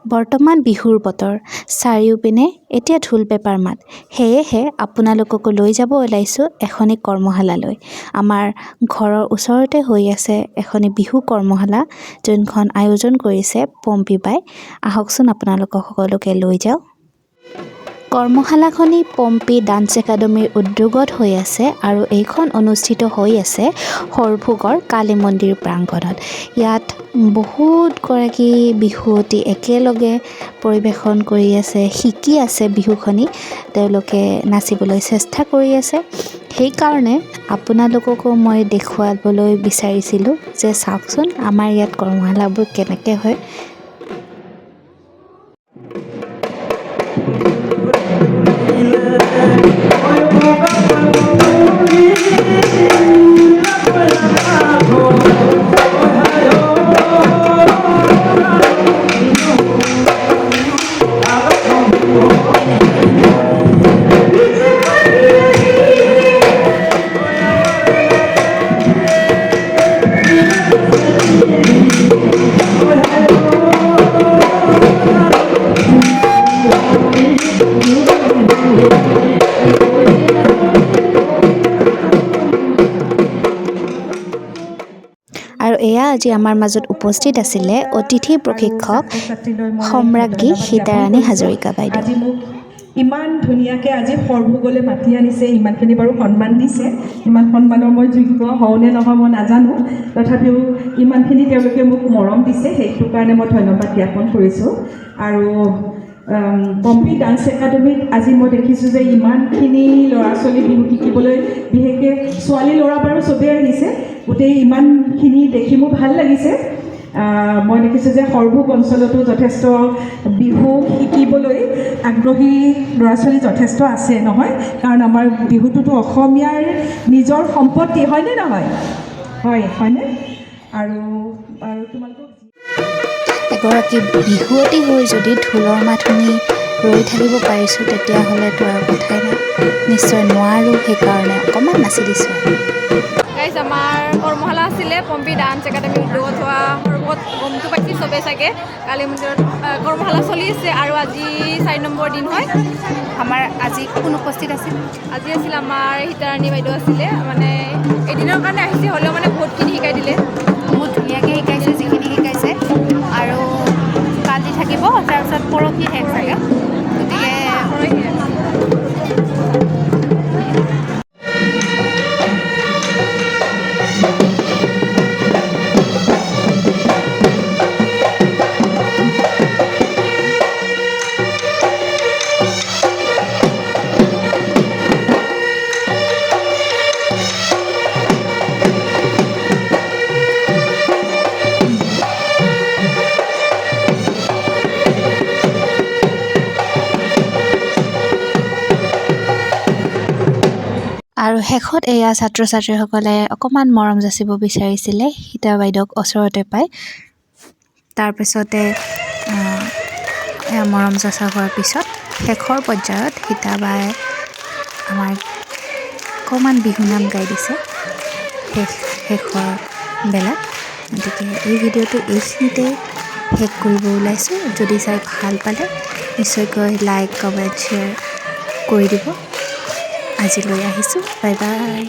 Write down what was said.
বৰ্তমান বিহুৰ বতৰ, চাৰিওপিনে এতিয়া ঢোল পেঁপাৰ মাত। সেয়েহে আপোনালোককো লৈ যাব ওলাইছোঁ এখনি কৰ্মশালালৈ। আমাৰ ঘৰৰ ওচৰতে হৈ আছে এখনি বিহু কৰ্মশালা, যোনখন আয়োজন কৰিছে পম্পী বাই। আহকচোন, আপোনালোকক সকলোকে লৈ যাওঁ। কৰ্মশালাখনি পম্পী ডান্স একাডেমীৰ উদ্যোগত হৈ আছে আৰু এইখন অনুষ্ঠিত হৈ আছে সৰভোগৰ কালী মন্দিৰ প্ৰাংগণত। ইয়াত বহুতগৰাকী বিহুৱতী একেলগে পৰিৱেশন কৰি আছে, শিকি আছে বিহুখনি, তেওঁলোকে নাচিবলৈ চেষ্টা কৰি আছে। সেইকাৰণে আপোনালোককো মই দেখুৱাবলৈ বিচাৰিছিলোঁ যে চাওকচোন আমাৰ ইয়াত কৰ্মশালাবোৰ কেনেকৈ হয়। আৰু এয়া আজি আমাৰ মাজত উপস্থিত আছিলে অতিথি প্ৰশিক্ষক সম্ৰাজ্ঞী সীতাৰাণী হাজৰিকা বাইদেউ। আজি মোক ইমান ধুনীয়াকৈ আজি সৰভোগলৈ মাতি আনিছে, ইমানখিনি বাৰু সন্মান দিছে। ইমান সন্মানৰ মই যোগ্য হওঁ নে নহয় মই নাজানো, তথাপিও ইমানখিনি তেওঁলোকে মোক মৰম দিছে, সেইটো কাৰণে মই ধন্যবাদ জ্ঞাপন কৰিছোঁ। আৰু পম্পী ডান্স একাডেমীত আজি মই দেখিছোঁ যে ইমানখিনি ল'ৰা ছোৱালী বিহু শিকিবলৈ, বিশেষকৈ ছোৱালী ল'ৰা বাৰু চবেই আহিছে, গোটেই ইমানখিনি দেখি মোৰ ভাল লাগিছে। মই দেখিছোঁ যে সৰভোগ অঞ্চলতো যথেষ্ট বিহু শিকিবলৈ আগ্ৰহী ল'ৰা ছোৱালী যথেষ্ট আছে নহয়, কাৰণ আমাৰ বিহুটোতো অসমীয়াৰ নিজৰ সম্পত্তি, হয়নে নহয়? হয়, হয়নে? আৰু আৰু তোমালোকক এগৰাকী বিহুৱতী হৈ যদি ঢোলৰ মাত শুনি ৰৈ থাকিব পাৰিছোঁ, তেতিয়াহ'লেতো আৰু কথাই নাই। নিশ্চয় নোৱাৰোঁ, সেইকাৰণে অকণমান নাচি দিছোঁ। গাইজ, আমাৰ কৰ্মশালা আছিলে পম্পী ডান্স একাডেমীৰ উদ্যোগত হোৱা। সৰভোগত গমটো পাইছে চবেই চাগে, কালী মন্দিৰত কৰ্মশালা চলি আছে আৰু আজি 4 নম্বৰ দিন হয়। আমাৰ আজি কোন উপস্থিত আছিল? আজি আছিল আমাৰ সীতাৰাণী বাইদেউ আছিলে, মানে এদিনৰ কাৰণে আহিছে হ'লেও মানে বহুতখিনি শিকাই দিলে। বহুত ধুনীয়াকৈ শিকাইছে, যিখিনি শিকাইছে। আৰু কালি থাকিব, তাৰপিছত পৰহি শেষ চাগে, গতিকে পৰহি। আৰু শেষত এয়া ছাত্ৰ ছাত্ৰীসকলে অকণমান মৰম যাচিব বিচাৰিছিলে সীতা বাইদেউক ওচৰতে পাই। তাৰপিছতে এয়া মৰম যচা হোৱাৰ পিছত শেষৰ পৰ্যায়ত সীতাবাই আমাৰ অকণমান বিহুনাম গাই দিছে শেষৰ বেলাত। গতিকে এই ভিডিঅ'টো এইখিনিতে শেষ কৰিব ওলাইছোঁ। যদি চাই ভাল পালে নিশ্চয়কৈ লাইক, কমেণ্ট, শ্বেয়াৰ কৰি দিব। আজিলৈ আহিছোঁ, বাই বাই।